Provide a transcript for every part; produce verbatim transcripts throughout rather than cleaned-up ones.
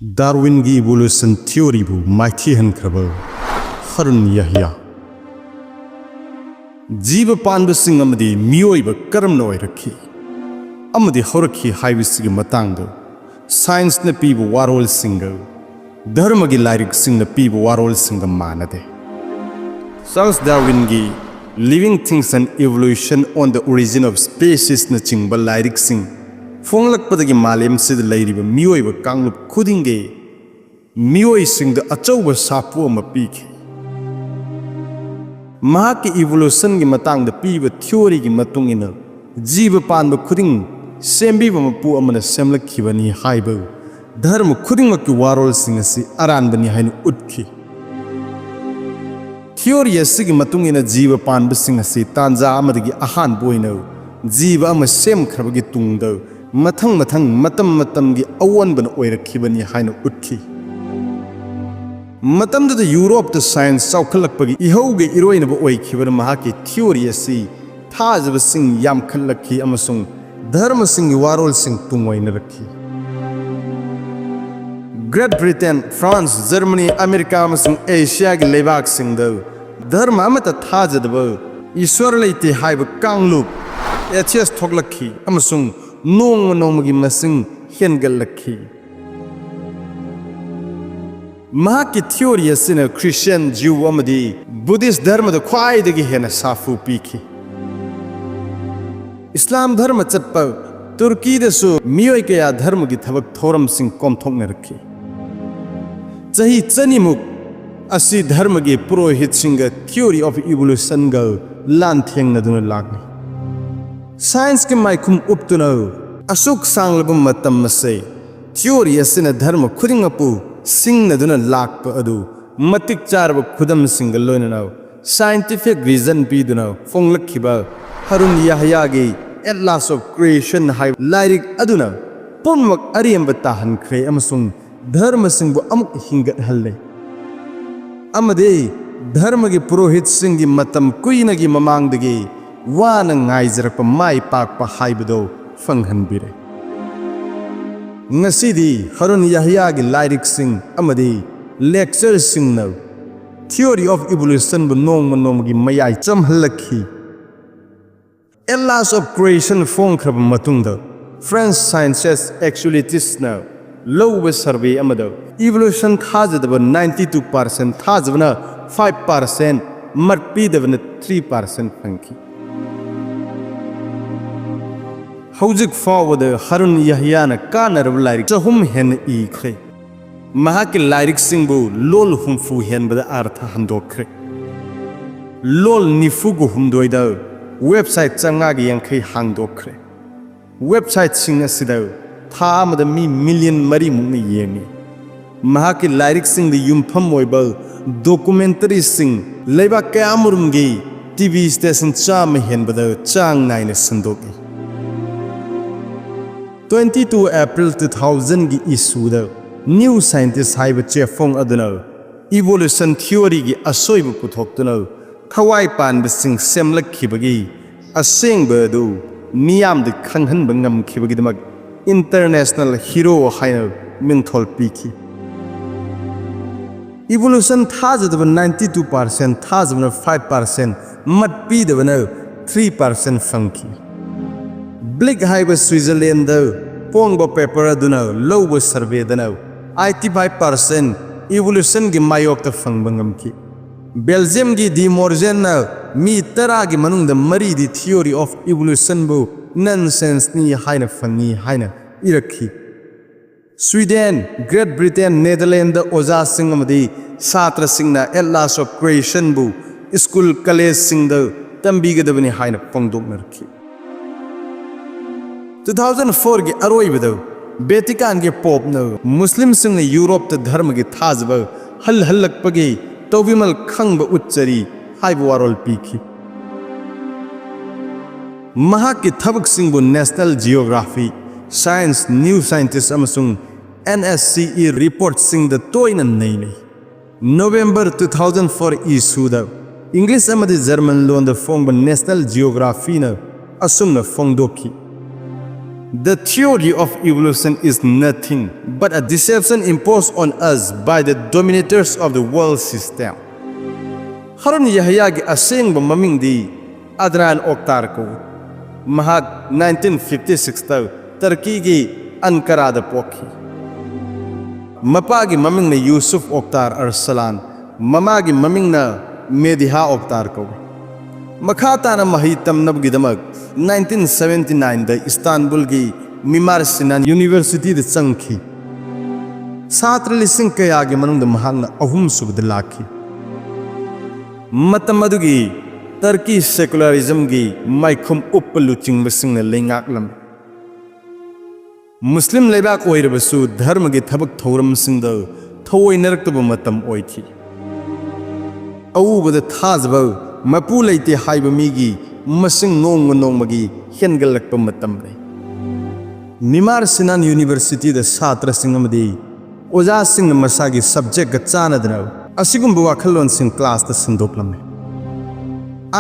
ꯗꯥꯔꯋꯤꯟꯒꯤ evolution ꯊꯤꯑꯣꯔꯤꯕꯨ ꯃꯥꯏꯊꯤꯍꯟꯈ꯭ꯔꯕ Harun ꯌꯍꯌꯥ꯫ ꯖꯤꯕ ꯄꯥꯟꯕꯁꯤꯡ ꯑꯃꯗꯤ ꯃꯤꯑꯣꯏꯕ ꯀꯔꯝꯅ ꯑꯣꯏꯔꯛꯈꯤ ꯑꯃꯗꯤ ꯍꯧꯔꯛꯈꯤ ꯍꯥꯏꯕꯁꯤꯒꯤ ꯃꯇꯥꯡꯗ ꯁꯥꯏꯟꯁꯅ ꯄꯤꯕ ꯋꯥꯔꯣꯜꯁꯤꯡꯒ ꯙꯔꯃꯒꯤ ꯂꯥꯏꯔꯤꯛꯁꯤꯡꯅ ꯄꯤꯕ ꯋꯥꯔꯣꯜꯁꯤꯡꯒ ꯃꯥꯟꯅꯗꯦ꯫ ꯆꯥꯔꯜꯁ ꯗꯥꯔꯋꯤꯟꯒꯤ Living Things and Evolution on the Origin of Speciesꯅꯆꯤꯡꯕ ꯂꯥꯏꯔꯤꯛꯁꯤꯡ ꯐꯣꯡꯂꯛꯄꯗꯒꯤ ꯃꯥꯂꯦꯝꯁꯤꯗ ꯂꯩꯔꯤꯕ ꯃꯤꯑꯣꯏꯕ ꯀꯥꯡꯂꯨꯞ ꯈꯨꯗꯤꯡꯒꯤ ꯃꯤꯑꯣꯏꯁꯤꯡꯗ ꯑꯆꯧꯕ ꯁꯥꯐꯨ ꯑꯃ ꯄꯤꯈꯤ꯫ ꯃꯍꯥꯛꯀꯤ ꯏꯚꯣꯂꯨꯁꯟꯒꯤ ꯃꯇꯥꯡꯗ ꯄꯤꯕ ꯊꯤꯑꯣꯔꯤꯒꯤ ꯃꯇꯨꯡ ꯏꯟꯅ, ꯖꯤꯕ ꯄꯥꯟꯕ ꯈꯨꯗꯤꯡ ꯁꯦꯝꯕꯤꯕ ꯃꯄꯨ ꯑꯃꯅ ꯁꯦꯝꯂꯛꯈꯤꯕꯅꯤ ꯍꯥꯏꯕ ꯙꯔꯃ ꯈꯨꯗꯤꯡꯃꯛꯀꯤ ꯋꯥꯔꯣꯜꯁꯤꯡ ꯑꯁꯤ ꯑꯔꯥꯟꯕꯅꯤ ꯍꯥꯏꯅ ꯎꯠꯈꯤ꯫ ꯊꯤꯑꯣꯔꯤ ꯑꯁꯤꯒꯤ ꯃꯇꯨꯡ ꯏꯟꯅ, ꯖꯤꯕ ꯄꯥꯟꯕꯁꯤꯡ ꯑꯁꯤ ꯇꯥꯟꯖꯥ ꯑꯃꯗꯒꯤ ꯑꯍꯥꯟꯕ ꯑꯣꯏꯅ ꯖꯤꯕ ꯑꯃ ꯁꯦꯝꯈ꯭ꯔꯕꯒꯤ ꯇꯨꯡꯗ ꯃꯊꯪ ꯃꯊꯪ ꯃꯇꯝ ꯃꯇꯝꯒꯤ ꯑꯑꯣꯟꯕꯅ ꯑꯣꯏꯔꯛꯈꯤꯕꯅꯤ ꯍꯥꯏꯅ ꯎꯠꯈꯤ꯫ ꯃꯇꯝꯗꯨꯗ ꯌꯨꯔꯣꯞꯇ ꯁꯥꯏꯟꯁ ꯆꯥꯎꯈꯠꯂꯛꯄꯒꯤ ꯏꯍꯧꯒꯤ ꯏꯔꯣꯏꯅꯕ ꯑꯣꯏꯈꯤꯕꯅ ꯃꯍꯥꯛꯀꯤ ꯊꯤꯑꯣꯔꯤ ꯑꯁꯤ ꯊꯥꯖꯕꯁꯤꯡ ꯌꯥꯝꯈꯠꯂꯛꯈꯤ ꯑꯃꯁꯨꯡ ꯙꯔꯃꯁꯤꯡꯒꯤ ꯋꯥꯔꯣꯜꯁꯤꯡ ꯇꯨꯡꯑꯣꯏꯅꯔꯛꯈꯤ꯫ Great Britain, France, Germany, America ꯑꯃꯁꯨꯡ ꯑꯦꯁꯤꯌꯥꯒꯤ ꯂꯩꯕꯥꯛꯁꯤꯡꯗ ꯙꯔꯃ ꯑꯃꯠꯇ ꯊꯥꯖꯗꯕ, ꯏꯁ꯭ꯋꯔ ꯂꯩꯇꯦ ꯍꯥꯏꯕ ꯀꯥꯡꯂꯨꯞ, ꯑꯦꯊꯤꯌꯁ, ꯊꯣꯛꯂꯛꯈꯤ ꯑꯃꯁꯨꯡ ꯅꯣꯡꯃ ꯅꯣꯡꯃꯒꯤ ꯃꯁꯤꯡ ꯍꯦꯟꯒꯠꯂꯛꯈꯤ꯫ ꯃꯍꯥꯛꯀꯤ ꯊꯤꯑꯣꯔꯤ ꯑꯁꯤꯅ ꯈ꯭ꯔꯤꯁꯇꯤꯌꯥꯟ, ꯖ꯭ꯌꯨ ꯑꯃꯗꯤ ꯕꯨꯙꯤꯁ꯭ꯠ ꯙꯔꯃꯗ ꯈ꯭ꯋꯥꯏꯗꯒꯤ ꯍꯦꯟꯅ ꯁꯥꯐꯨ ꯄꯤꯈꯤ꯫ ꯏꯁꯂꯥꯝ ꯙꯔꯃ ꯆꯠꯄ ꯇꯨꯔꯀꯤꯗꯁꯨ ꯃꯤꯑꯣꯏ ꯀꯌꯥ ꯙꯔꯃꯒꯤ ꯊꯕꯛ ꯊꯧꯔꯝꯁꯤꯡ ꯀꯣꯝꯊꯣꯛꯅꯔꯛꯈꯤ꯫ ꯆꯍꯤ ꯆꯅꯤꯃꯨꯛ ꯑꯁꯤ ꯙꯔꯃꯒꯤ ꯄꯨꯔꯣꯍꯤꯠꯁꯤꯡꯒ Theory of Evolutionꯒ ꯂꯥꯟꯊꯦꯡꯅꯗꯨꯅ ꯂꯥꯛꯂꯤ꯫ ꯁꯥꯏꯟꯁꯀꯤ ꯃꯥꯏꯈꯨꯝ ꯎꯞꯇꯨꯅ ꯑꯁꯨꯛ ꯁꯥꯡꯂꯕ ꯃꯇꯝ ꯑꯁꯤ ꯊꯤꯑꯣꯔꯤ ꯑꯁꯤꯅ ꯙꯔꯃ ꯈꯨꯗꯤꯡꯃꯛꯄꯨ ꯁꯤꯡꯅꯗꯨꯅ ꯂꯥꯛꯄ ꯑꯗꯨ ꯃꯇꯤꯛ ꯆꯥꯔꯕ ꯈꯨꯗꯝꯁꯤꯡꯒ ꯂꯣꯏꯅꯅ scientific reason ꯄꯤꯗꯨꯅ ꯐꯣꯡꯂꯛꯈꯤꯕ ꯍꯔꯨꯟ ꯌꯍꯌꯥꯒꯤ Atlas of Creation ꯍꯥꯏꯕ ꯂꯥꯏꯔꯤꯛ ꯑꯗꯨꯅ ꯄꯨꯝꯅꯃꯛ ꯑꯔꯦꯝꯕ ꯇꯥꯍꯟꯈ꯭ꯔꯦ ꯑꯃꯁꯨꯡ ꯙꯔꯃꯁꯤꯡꯕꯨ ꯑꯃꯨꯛ ꯍꯤꯡꯒꯠꯍꯜꯂꯦ꯫ ꯑꯃꯗꯤ ꯙꯔꯃꯒꯤ ꯄꯨꯔꯣꯍꯤꯠꯁꯤꯡꯒꯤ ꯃꯇꯝ ꯀꯨꯏꯅꯒꯤ ꯃꯃꯥꯡꯗꯒꯤ ꯋꯥꯅ ꯉꯥꯏꯖꯔꯛꯄ ꯃꯥꯏ ꯄꯥꯛꯄ ꯍꯥꯏꯕꯗꯨ ꯐꯪꯍꯟꯕꯤꯔꯦ꯫ ꯉꯁꯤꯗꯤ ꯍꯔꯨꯟ ꯌꯍꯌꯥꯒꯤ ꯂꯥꯏꯔꯤꯛꯁꯤꯡ ꯑꯃꯗꯤ lectureꯁꯤꯡꯅ theory of evolutionꯕꯨ ꯅꯣꯡꯃ ꯅꯣꯡꯃꯒꯤ ꯃꯌꯥꯏ ꯆꯝꯍꯜꯂꯛꯈꯤ꯫ Atlas of Creation ꯐꯣꯡꯈ꯭ꯔꯕ ꯃꯇꯨꯡꯗ French scientist Actualitusꯅ ꯂꯧꯕ survey ꯑꯃꯗ evolution ꯊꯥꯖꯗꯕ ninety two percent, ꯊꯥꯖꯕꯅ five percent, ꯃꯠ ꯄꯤꯗꯕꯅ three percent ꯐꯪꯈꯤ꯫ ꯍꯧꯖꯤꯛ ꯐꯥꯎꯕꯗ ꯍꯔꯨꯟ ꯌꯍꯌꯥꯅ ꯀꯥꯟꯅꯔꯕ ꯂꯥꯏꯔꯤꯛ ꯆꯍꯨꯝ ꯍꯦꯟꯅ ꯏꯈ꯭ꯔꯦ꯫ ꯃꯍꯥꯛꯀꯤ ꯂꯥꯏꯔꯤꯛꯁꯤꯡꯕꯨ ꯂꯣꯜ ꯍꯨꯝꯐꯨ ꯍꯦꯟꯕꯗ ꯑꯥꯔꯊ ꯍꯟꯗꯣꯛꯈ꯭ꯔꯦ꯫ ꯂꯣꯜ ꯅꯤꯐꯨꯒ ꯍꯨꯝꯗꯣꯏꯗ website ꯆꯥꯝꯃꯉꯥꯒ ꯌꯥꯡꯈꯩ ꯍꯥꯡꯗꯣꯛꯈ꯭ꯔꯦ꯫ Websiteꯁꯤꯡ ꯑꯁꯤꯗ ꯊꯥ ꯑꯃꯗ ꯃꯤ million ꯃꯔꯤꯃꯨꯛꯅ ꯌꯦꯡꯉꯤ꯫ ꯃꯍꯥꯛꯀꯤ ꯂꯥꯏꯔꯤꯛꯁꯤꯡꯗ ꯌꯨꯝꯐꯝ ꯑꯣꯏꯕ documentaryꯁꯤꯡ ꯂꯩꯕꯥꯛ ꯀꯌꯥꯃꯔꯨꯝꯒꯤ TV station ꯆꯥꯝꯃ ꯍꯦꯟꯕꯗ ꯆꯥꯡ ꯅꯥꯏꯅ ꯁꯟꯗꯣꯛꯏ꯫ Twenty two April two thousandꯒꯤ issueꯗ New Scientist ꯍꯥꯏꯕ ꯆꯦꯐꯣꯡ ꯑꯗꯨꯅ evolution theoryꯒꯤ ꯑꯁꯣꯏꯕ ꯄꯨꯊꯣꯛꯇꯨꯅ ꯊꯋꯥꯏ ꯄꯥꯟꯕꯁꯤꯡ ꯁꯦꯝꯂꯛꯈꯤꯕꯒꯤ ꯑꯁꯦꯡꯕ ꯑꯗꯨ ꯃꯤꯌꯥꯝꯗ ꯈꯪꯍꯟꯕ ꯉꯝꯈꯤꯕꯒꯤꯗꯃꯛ international hero ꯍꯥꯏꯅ ꯃꯤꯡꯊꯣꯜ ꯄꯤꯈꯤ꯫ Evolution ꯊꯥꯖꯗꯕ ninety two percent, ꯊꯥꯖꯕꯅ five percent, ꯃꯠ ꯄꯤꯗꯕꯅ three percent ꯐꯪꯈꯤ꯫ Blick ꯍꯥꯏꯕ Switzerlandꯗ ꯐꯣꯡꯕ paper ꯑꯗꯨꯅ ꯂꯧꯕ surveyꯗꯅ eighty five percent evolutionꯒꯤ ꯃꯥꯌꯣꯛꯇ ꯐꯪꯕ ꯉꯝꯈꯤ꯫ Belgiumꯒꯤ De Morganꯅ ꯃꯤ ꯇꯔꯥꯒꯤ ꯃꯅꯨꯡꯗ ꯃꯔꯤꯗꯤ theory of evolutionꯕꯨ nonsenseꯅꯤ ꯍꯥꯏꯅ ꯐꯪꯉꯤ ꯍꯥꯏꯅ ꯏꯔꯛꯈꯤ꯫ Sweden, Great Britain, Netherlandsꯗ ꯑꯣꯖꯥꯁꯤꯡ ꯑꯃꯗꯤ ꯁꯥꯇ꯭ꯔꯁꯤꯡꯅ Atlas of Creationꯕꯨ school collegeꯁꯤꯡꯗ ꯇꯝꯕꯤꯒꯗꯕꯅꯤ ꯍꯥꯏꯅ ꯐꯣꯡꯗꯣꯛꯅꯔꯛꯈꯤ꯫ Two thousand fourꯒꯤ ꯑꯔꯣꯏꯕꯗ Vaticanꯒꯤ Popeꯅ ꯃꯨꯁꯂꯤꯝꯁꯤꯡꯅ ꯌꯨꯔꯣꯞꯇ ꯙꯔꯃꯒꯤ ꯊꯥꯖꯕ ꯍꯜꯍꯜꯂꯛꯄꯒꯤ ꯇꯧꯕꯤꯃꯜ ꯈꯪꯕ ꯎꯠꯆꯔꯤ ꯍꯥꯏꯕ ꯋꯥꯔꯣꯜ ꯄꯤꯈꯤ꯫ ꯃꯍꯥꯛꯀꯤ ꯊꯕꯛꯁꯤꯡꯕꯨ National Geography, Science, New Scientist ꯑꯃꯁꯨꯡ NSCE reportꯁꯤꯡꯗ ꯇꯣꯏꯅ ꯅꯩꯅꯩ꯫ November two thousand four issueꯗ English ꯑꯃꯗꯤ German ꯂꯣꯟꯗ ꯐꯣꯡꯕ National Geographyꯅ ꯑꯁꯨꯝꯅ ꯐꯣꯡꯗꯣꯛꯈꯤ꯫ The theory of evolution is nothing but a deception imposed on us by the dominators of the world system. Harun ꯌꯍꯌꯥꯒꯤ ꯑꯁꯦꯡꯕ ꯃꯃꯤꯡꯗꯤ ꯑꯗꯅꯥꯟ ꯑꯣꯛꯇꯥꯔ ꯀꯧꯏ꯫ ꯃꯍꯥꯛ ꯅꯥꯏꯟꯇꯤꯟ ꯐꯤꯐꯇꯤ ꯁꯤꯛꯁꯇ ꯇꯔꯀꯤꯒꯤ ꯑꯟꯀꯔꯥꯗ ꯄꯣꯛꯈꯤ꯫ ꯃꯄꯥꯒꯤ ꯃꯃꯤꯡꯅ ꯌꯨꯁꯨꯐ ꯑꯣꯛꯇꯥꯔ ꯑꯔꯁꯂꯥꯟ, ꯃꯃꯥꯒꯤ ꯃꯃꯤꯡꯅ ꯃꯦꯗꯤꯍꯥ ꯑꯣꯛꯇꯥꯔ ꯀꯧꯏ꯫ ꯃꯈꯥ ꯇꯥꯅ ꯃꯍꯩ ꯇꯝꯅꯕꯒꯤꯗꯃꯛ ꯅꯥꯏꯟꯇꯤꯟ ꯁꯚꯦꯟꯇꯤ ꯅꯥꯏꯟꯗ ꯏꯁꯇꯥꯟꯕꯨꯜꯒꯤ ꯃꯤꯃꯥꯔ ꯁꯤꯅꯥꯟ ꯌꯨꯅꯤꯚꯔꯁꯤꯇꯤꯗ ꯆꯪꯈꯤ꯫ ꯁꯥꯇ꯭ꯔ ꯂꯤꯁꯤꯡ ꯀꯌꯥꯒꯤ ꯃꯅꯨꯡꯗ ꯃꯍꯥꯛꯅ ꯑꯍꯨꯝꯁꯨꯕꯗ ꯂꯥꯛꯈꯤ꯫ ꯃꯇꯝ ꯑꯗꯨꯒꯤ ꯇꯔꯀꯤ ꯁꯦꯀꯨꯂꯥꯔꯤꯖꯝꯒꯤ ꯃꯥꯏꯈꯨꯝ ꯎꯞꯄ ꯂꯨꯆꯤꯡꯕꯁꯤꯡꯅ ꯂꯩꯉꯥꯛꯂꯝꯃꯤ꯫ ꯃꯨꯁꯂꯤꯝ ꯂꯩꯕꯥꯛ ꯑꯣꯏꯔꯕꯁꯨ ꯙꯔꯃꯒꯤ ꯊꯕꯛ ꯊꯧꯔꯝꯁꯤꯡꯗ ꯊꯑꯣꯏꯅꯔꯛꯇꯕ ꯃꯇꯝ ꯑꯣꯏꯈꯤ꯫ ꯑꯎꯕꯗ ꯊꯥꯖꯕ ꯃꯄꯨ ꯂꯩꯇꯦ ꯍꯥꯏꯕ ꯃꯤꯒꯤ ꯃꯁꯤꯡ ꯅꯣꯡꯃ ꯅꯣꯡꯃꯒꯤ ꯍꯦꯟꯒꯠꯂꯛꯄ ꯃꯇꯝꯅꯤ꯫ ꯃꯤꯃꯥꯔ ꯁꯤꯅꯥꯟ ꯌꯨꯅꯤꯚꯔꯁꯤꯇꯤꯗ ꯁꯥꯇ꯭ꯔꯁꯤꯡ ꯑꯃꯗꯤ ꯑꯣꯖꯥꯁꯤꯡꯅ ꯃꯁꯥꯒꯤ ꯁꯕꯖꯦꯛꯀ ꯆꯥꯟꯅꯗꯅ ꯑꯁꯤꯒꯨꯝꯕ ꯋꯥꯈꯜꯂꯣꯟꯁꯤꯡ ꯀ꯭ꯂꯥꯁꯇ ꯁꯟꯗꯣꯛꯂꯝꯃꯤ꯫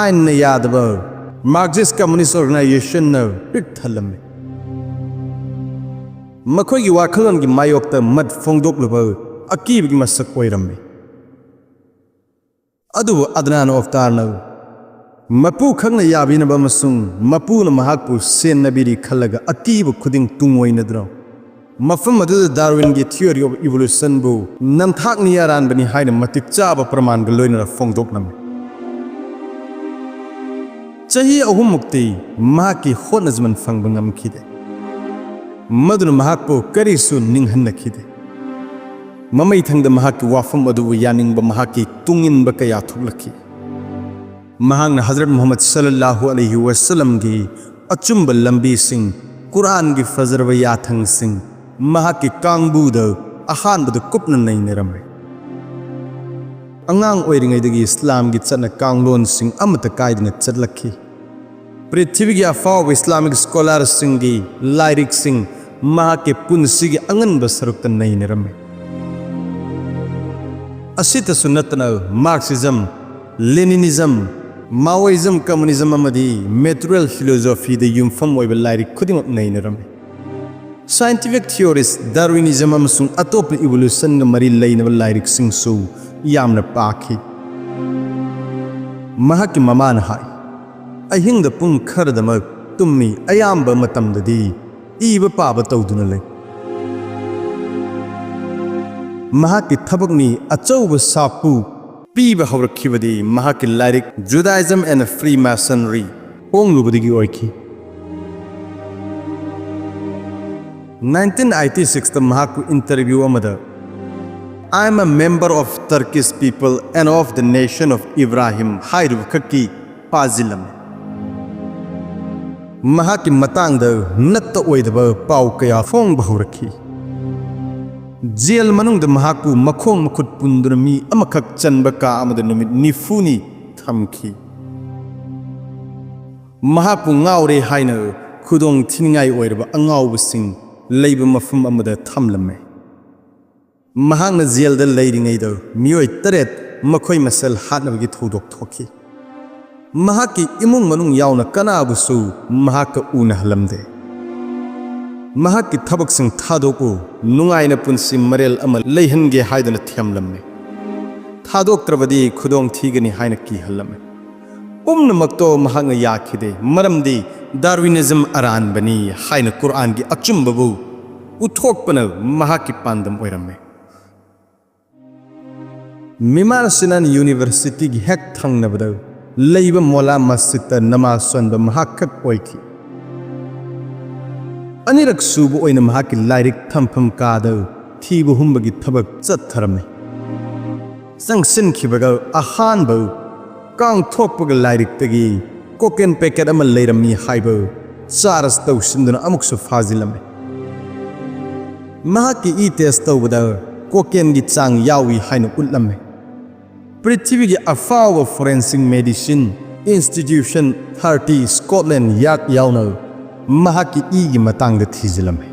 ꯑꯥꯏꯟꯅ ꯌꯥꯗꯕ ꯃꯥꯔꯛꯁꯤꯁ ꯀꯝꯃꯨꯅꯤꯁ ꯑꯣꯔꯒꯅꯥꯏꯖꯦꯁꯟꯅ ꯄꯤꯛ ꯊꯜꯂꯝꯃꯤ꯫ ꯃꯈꯣꯏꯒꯤ ꯋꯥꯈꯜꯂꯣꯟꯒꯤ ꯃꯥꯌꯣꯛꯇ ꯃꯠ ꯐꯣꯡꯗꯣꯛꯂꯨꯕ ꯑꯀꯤꯕꯒꯤ ꯃꯁꯛ ꯑꯣꯏꯔꯝꯃꯤ꯫ ꯑꯗꯨꯕꯨ ꯑꯗꯅꯥꯟ ꯑꯣꯛꯇꯥꯔꯅ ꯃꯄꯨ ꯈꯛꯅ ꯌꯥꯕꯤꯅꯕ ꯑꯃꯁꯨꯡ ꯃꯄꯨꯅ ꯃꯍꯥꯛꯄꯨ ꯁꯦꯟꯅꯕꯤꯔꯤ ꯈꯜꯂꯒ ꯑꯀꯤꯕ ꯈꯨꯗꯤꯡ ꯇꯨꯡꯑꯣꯏꯅꯗꯨꯅ ꯃꯐꯝ ꯑꯗꯨꯗ ꯗꯥꯔꯋꯤꯟꯒꯤ theory of evolutionꯕꯨ ꯅꯝꯊꯥꯛꯅꯤ ꯑꯔꯥꯟꯕꯅꯤ ꯍꯥꯏꯅ ꯃꯇꯤꯛ ꯆꯥꯕ ꯄ꯭ꯔꯃꯥꯟꯒ ꯂꯣꯏꯅꯅ ꯐꯣꯡꯗꯣꯛꯂꯝꯃꯤ꯫ ꯆꯍꯤ ꯑꯍꯨꯝꯃꯨꯛꯇꯤ ꯃꯍꯥꯛꯀꯤ ꯍꯣꯠꯅꯖꯃꯟ ꯐꯪꯕ ꯉꯝꯈꯤꯗꯦ꯫ ꯃꯗꯨꯅ ꯃꯍꯥꯛꯄꯨ ꯀꯔꯤꯁꯨ ꯅꯤꯡꯍꯟꯅꯈꯤꯗꯦ꯫ ꯃꯃꯩꯊꯪꯗ ꯃꯍꯥꯛꯀꯤ ꯋꯥꯐꯝ ꯑꯗꯨꯕꯨ ꯌꯥꯅꯤꯡꯕ ꯃꯍꯥꯛꯀꯤ ꯇꯨꯡꯏꯟꯕ ꯀꯌꯥ ꯊꯣꯛꯂꯛꯈꯤ꯫ ꯃꯍꯥꯛꯅ ꯍꯖꯔꯠ ꯃꯨꯍꯝꯃꯗ ꯁꯜꯂꯜꯂꯥꯍꯨ ꯑꯂꯩꯍꯤ ꯋꯥꯁꯜꯂꯝꯒꯤ ꯑꯆꯨꯝꯕ ꯂꯝꯕꯤꯁꯤꯡ, ꯀꯨꯔꯥꯟꯒꯤ ꯐꯖꯔꯕ ꯌꯥꯊꯪꯁꯤꯡ ꯃꯍꯥꯛꯀꯤ ꯀꯥꯡꯕꯨꯗ ꯑꯍꯥꯟꯕꯗ ꯀꯨꯞꯅ ꯅꯩꯅꯔꯝꯃꯤ꯫ ꯑꯉꯥꯡ ꯑꯣꯏꯔꯤꯉꯩꯗꯒꯤ ꯏꯁꯂꯥꯝꯒꯤ ꯆꯠꯅ ꯀꯥꯡꯂꯣꯟꯁꯤꯡ ꯑꯃꯠꯇ ꯀꯥꯏꯗꯅ ꯆꯠꯂꯛꯈꯤ꯫ ꯄ꯭ꯔꯤꯊꯤꯕꯤꯒꯤ ꯑꯐꯥꯎꯕ ꯏꯁꯂꯥꯃꯤꯛ ꯁ꯭ꯀꯣꯂꯥꯔꯁꯤꯡꯒꯤ ꯂꯥꯏꯔꯤꯛꯁꯤꯡ ꯃꯍꯥꯛꯀꯤ ꯄꯨꯟꯁꯤꯒꯤ ꯑꯉꯟꯕ ꯁꯔꯨꯛꯇ ꯅꯩꯅꯔꯝꯃꯤ꯫ ꯑꯁꯤꯇꯁꯨ ꯅꯠꯇꯅ ꯃꯥꯔꯛꯁꯤꯖꯝ, ꯂꯦꯅꯤꯅꯤꯖꯝ, Maoism, communism ꯑꯃꯗꯤ material philosophyꯗ ꯌꯨꯝꯐꯝ ꯑꯣꯏꯕ ꯂꯥꯏꯔꯤꯛ ꯈꯨꯗꯤꯡꯃꯛ ꯅꯩꯅꯔꯝꯃꯤ꯫ Scientific theorist Darwinism ꯑꯃꯁꯨꯡ ꯑꯇꯣꯞꯄ evolutionꯒ ꯃꯔꯤ ꯂꯩꯅꯕ ꯂꯥꯏꯔꯤꯛꯁꯤꯡꯁꯨ ꯌꯥꯝꯅ ꯄꯥꯈꯤ꯫ ꯃꯍꯥꯛꯀꯤ ꯃꯃꯥꯅ ꯍꯥꯏ, "ꯑꯍꯤꯡꯗ ꯄꯨꯡ ꯈꯔꯗꯃꯛ ꯇꯨꯝꯃꯤ, ꯑꯌꯥꯝꯕ ꯃꯇꯝꯗꯗꯤ ꯏꯕ ꯄꯥꯕ ꯇꯧꯗꯨꯅ ꯂꯩ꯫" ꯃꯍꯥꯛꯀꯤ ꯊꯕꯛꯅꯤ ꯑꯆꯧꯕ ꯁꯥꯐꯨ ꯄꯤꯕ ꯍꯧꯔꯛꯈꯤꯕꯗꯤ ꯃꯍꯥꯛꯀꯤ ꯂꯥꯏꯔꯤꯛ Judaism and Freemasonry ꯐꯣꯡꯂꯨꯕꯗꯒꯤ ꯑꯣꯏꯈꯤ꯫ Nineteen eighty sixꯇ ꯃꯍꯥꯛꯄꯨ interview ꯑꯃꯗ, "I am a member of Turkish people and of the nation of Ibrahim" ꯍꯥꯏꯔꯤꯕ ꯈꯛꯀꯤ ꯐꯥꯖꯤꯜꯂꯝꯃꯤ꯫ ꯃꯍꯥꯛꯀꯤ ꯃꯇꯥꯡꯗ ꯅꯠꯇ ꯑꯣꯏꯗꯕ ꯄꯥꯎ ꯀꯌꯥ ꯐꯣꯡꯕ ꯍꯧꯔꯛꯈꯤ꯫ ꯖꯦꯜ ꯃꯅꯨꯡꯗ ꯃꯍꯥꯛꯄꯨ ꯃꯈꯣꯡ ꯃꯈꯨꯠ ꯄꯨꯟꯗꯨꯅ ꯃꯤ ꯑꯃꯈꯛ ꯆꯟꯕ ꯀꯥ ꯑꯃꯗ ꯅꯨꯃꯤꯠ ꯅꯤꯐꯨꯅꯤ ꯊꯝꯈꯤ꯫ ꯃꯍꯥꯛꯄꯨ ꯉꯥꯎꯔꯦ ꯍꯥꯏꯅ ꯈꯨꯗꯣꯡ ꯊꯤꯅꯤꯡꯉꯥꯏ ꯑꯣꯏꯔꯕ ꯑꯉꯥꯎꯕꯁꯤꯡ ꯂꯩꯕ ꯃꯐꯝ ꯑꯃꯗ ꯊꯝꯂꯝꯃꯦ꯫ ꯃꯍꯥꯛꯅ ꯖꯦꯜꯗ ꯂꯩꯔꯤꯉꯩꯗ ꯃꯤꯑꯣꯏ ꯇꯔꯦꯠ ꯃꯈꯣꯏ ꯃꯁꯦꯜ ꯍꯥꯠꯅꯕꯒꯤ ꯊꯧꯗꯣꯛ ꯊꯣꯛꯈꯤ꯫ ꯃꯍꯥꯛꯀꯤ ꯏꯃꯨꯡ ꯃꯅꯨꯡ ꯌꯥꯎꯅ ꯀꯅꯥꯕꯨꯁꯨ ꯃꯍꯥꯛꯀ ꯎꯅꯍꯜꯂꯝꯗꯦ꯫ ꯃꯍꯥꯛꯀꯤ ꯊꯕꯛꯁꯤꯡ ꯊꯥꯗꯣꯛꯎ, ꯅꯨꯡꯉꯥꯏꯅ ꯄꯨꯟꯁꯤ ꯃꯔꯦꯜ ꯑꯃ ꯂꯩꯍꯟꯒꯦ ꯍꯥꯏꯗꯨꯅ ꯊꯦꯝꯂꯝꯃꯤ꯫ ꯊꯥꯗꯣꯛꯇ꯭ꯔꯕꯗꯤ ꯈꯨꯗꯣꯡ ꯊꯤꯒꯅꯤ ꯍꯥꯏꯅ ꯀꯤꯍꯜꯂꯝꯃꯤ꯫ ꯄꯨꯝꯅꯃꯛꯇꯣ ꯃꯍꯥꯛꯅ ꯌꯥꯈꯤꯗꯦ, ꯃꯔꯝꯗꯤ Darwinism ꯑꯔꯥꯟꯕꯅꯤ ꯍꯥꯏꯅ ꯀꯨꯔꯥꯟꯒꯤ ꯑꯆꯨꯝꯕꯕꯨ ꯎꯠꯊꯣꯛꯄꯅ ꯃꯍꯥꯛꯀꯤ ꯄꯥꯟꯗꯝ ꯑꯣꯏꯔꯝꯃꯤ꯫ ꯃꯤꯃꯥꯔ ꯁꯤꯅꯥꯟ ꯌꯨꯅꯤꯚꯔꯁꯤꯇꯤꯒꯤ ꯍꯦꯛ ꯊꯪꯅꯕꯗ ꯂꯩꯕ ꯃꯣꯂꯥ ꯃꯁꯖꯤꯗꯇ ꯅꯃꯥꯖ ꯁꯣꯟꯕ ꯃꯍꯥꯛ ꯈꯛ ꯑꯣꯏꯈꯤ꯫ ꯑꯅꯤꯔꯛ ꯁꯨꯕ ꯑꯣꯏꯅ ꯃꯍꯥꯛꯀꯤ ꯂꯥꯏꯔꯤꯛ ꯊꯝꯐꯝ ꯀꯥꯗ ꯊꯤꯕ ꯍꯨꯝꯕꯒꯤ ꯊꯕꯛ ꯆꯠꯊꯔꯝꯃꯤ꯫ ꯆꯪꯁꯤꯟꯈꯤꯕꯒ ꯑꯍꯥꯟꯕ ꯀꯥꯡꯊꯣꯛꯄꯒ ꯂꯥꯏꯔꯤꯛꯇꯒꯤ cocaine packet ꯑꯃ ꯂꯩꯔꯝꯃꯤ ꯍꯥꯏꯕ charge ꯇꯧꯁꯤꯟꯗꯨꯅ ꯑꯃꯨꯛꯁꯨ ꯐꯥꯖꯤꯜꯂꯝꯃꯤ꯫ ꯃꯍꯥꯛꯀꯤ ꯏ test ꯇꯧꯕꯗ cocaineꯒꯤ ꯆꯥꯡ ꯌꯥꯎꯏ ꯍꯥꯏꯅ ꯎꯠꯂꯝꯃꯤ꯫ ꯄ꯭ꯔꯤꯊꯤꯕꯤꯒꯤ ꯑꯐꯥꯎꯕ forensic medicine institution thirty Scotland Yard ꯌꯥꯎꯅ ꯃꯍꯥꯛꯀꯤ ꯏꯒꯤ ꯃꯇꯥꯡꯗ ꯊꯤꯖꯤꯜꯂꯝꯃꯤ꯫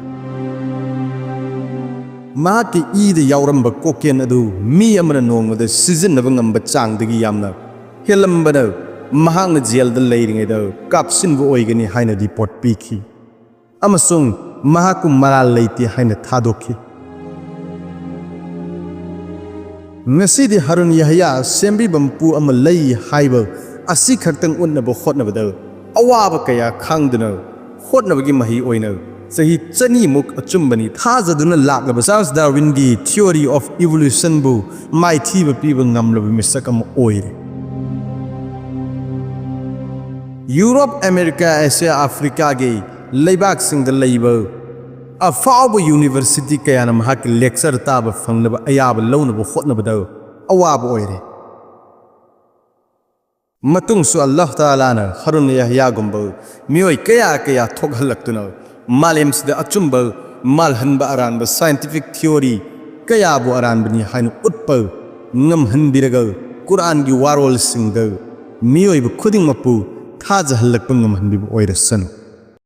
ꯃꯍꯥꯛꯀꯤ ꯏꯗ ꯌꯥꯎꯔꯝꯕ cocaine ꯑꯗꯨ ꯃꯤ ꯑꯃꯅ ꯅꯣꯡꯃꯗ ꯁꯤꯖꯤꯟꯅꯕ ꯉꯝꯕ ꯆꯥꯡꯗꯒꯤ ꯌꯥꯝꯅ ꯍꯦꯜꯂꯝꯕꯅ ꯃꯍꯥꯛꯅ ꯖꯦꯜꯗ ꯂꯩꯔꯤꯉꯩꯗ ꯀꯥꯞꯁꯤꯟꯕ ꯑꯣꯏꯒꯅꯤ ꯍꯥꯏꯅ ꯔꯤꯄꯣꯔꯠ ꯄꯤꯈꯤ ꯑꯃꯁꯨꯡ ꯃꯍꯥꯛꯄꯨ ꯃꯔꯥꯜ ꯂꯩꯇꯦ ꯍꯥꯏꯅ ꯊꯥꯗꯣꯛꯈꯤ꯫ ꯉꯁꯤꯗꯤ ꯍꯔꯨꯟ ꯌꯍꯌꯥ ꯁꯦꯝꯕꯤꯕ ꯃꯄꯨ ꯑꯃ ꯂꯩ ꯍꯥꯏꯕ ꯑꯁꯤ ꯈꯛꯇꯪ ꯎꯠꯅꯕ ꯍꯣꯠꯅꯕꯗ ꯑꯋꯥꯕ ꯀꯌꯥ ꯈꯥꯡꯗꯨꯅ ꯍꯣꯠꯅꯕꯒꯤ ꯃꯍꯩ ꯑꯣꯏꯅ ꯆꯍꯤ ꯆꯅꯤꯃꯨꯛ ꯑꯆꯨꯝꯕꯅꯤ ꯊꯥꯖꯗꯨꯅ ꯂꯥꯛꯂꯕ ꯆꯥꯔꯜꯁ ꯗꯥꯔꯋꯤꯟꯒꯤ Theory of Evolutionꯕꯨ ꯃꯥꯏꯊꯤꯕ ꯄꯤꯕ ꯉꯝꯂꯕ ꯃꯤꯁꯛ ꯑꯃ ꯑꯣꯏꯔꯦ꯫ ꯌꯨꯔꯣꯞ, ꯑꯃꯦꯔꯤꯀꯥ, ꯑꯦꯁꯤꯌꯥ, ꯑꯐ꯭ꯔꯤꯀꯥꯒꯤ ꯂꯩꯕꯥꯛꯁꯤꯡꯗ ꯂꯩꯕ ꯑꯐꯥꯎꯕ ꯌꯨꯅꯤꯚꯔꯁꯤꯇꯤ ꯀꯌꯥꯅ ꯃꯍꯥꯛꯀꯤ ꯂꯦꯛꯆꯔ ꯇꯥꯕ ꯐꯪꯅꯕ ꯑꯌꯥꯕ ꯂꯧꯅꯕ ꯍꯣꯠꯅꯕꯗ ꯑꯋꯥꯕ ꯑꯣꯏꯔꯦ꯫ ꯃꯇꯨꯡꯁꯨ ꯑꯜꯂꯥꯍ ꯇꯥꯂꯥꯅ ꯍꯔꯨꯟ ꯌꯍꯌꯥꯒꯨꯝꯕ ꯃꯤꯑꯣꯏ ꯀꯌꯥ ꯀꯌꯥ ꯊꯣꯛꯍꯜꯂꯛꯇꯨꯅ ꯃꯥꯂꯦꯝꯁꯤꯗ ꯑꯆꯨꯝꯕ ꯃꯥꯜꯍꯟꯕ, ꯑꯔꯥꯟꯕ scientific theory ꯀꯌꯥꯕꯨ ꯑꯔꯥꯟꯕꯅꯤ ꯍꯥꯏꯅ ꯎꯠꯄ ꯉꯝꯍꯟꯕꯤꯔꯒ ꯀꯨꯔꯥꯟꯒꯤ ꯋꯥꯔꯣꯜꯁꯤꯡꯗ ꯃꯤꯑꯣꯏꯕ ꯈꯨꯗꯤꯡꯃꯛꯄꯨ ꯊꯥꯖꯍꯜꯂꯛꯄ ꯉꯝꯍꯟꯕꯤꯕ ꯑꯣꯏꯔꯁꯅꯨ꯫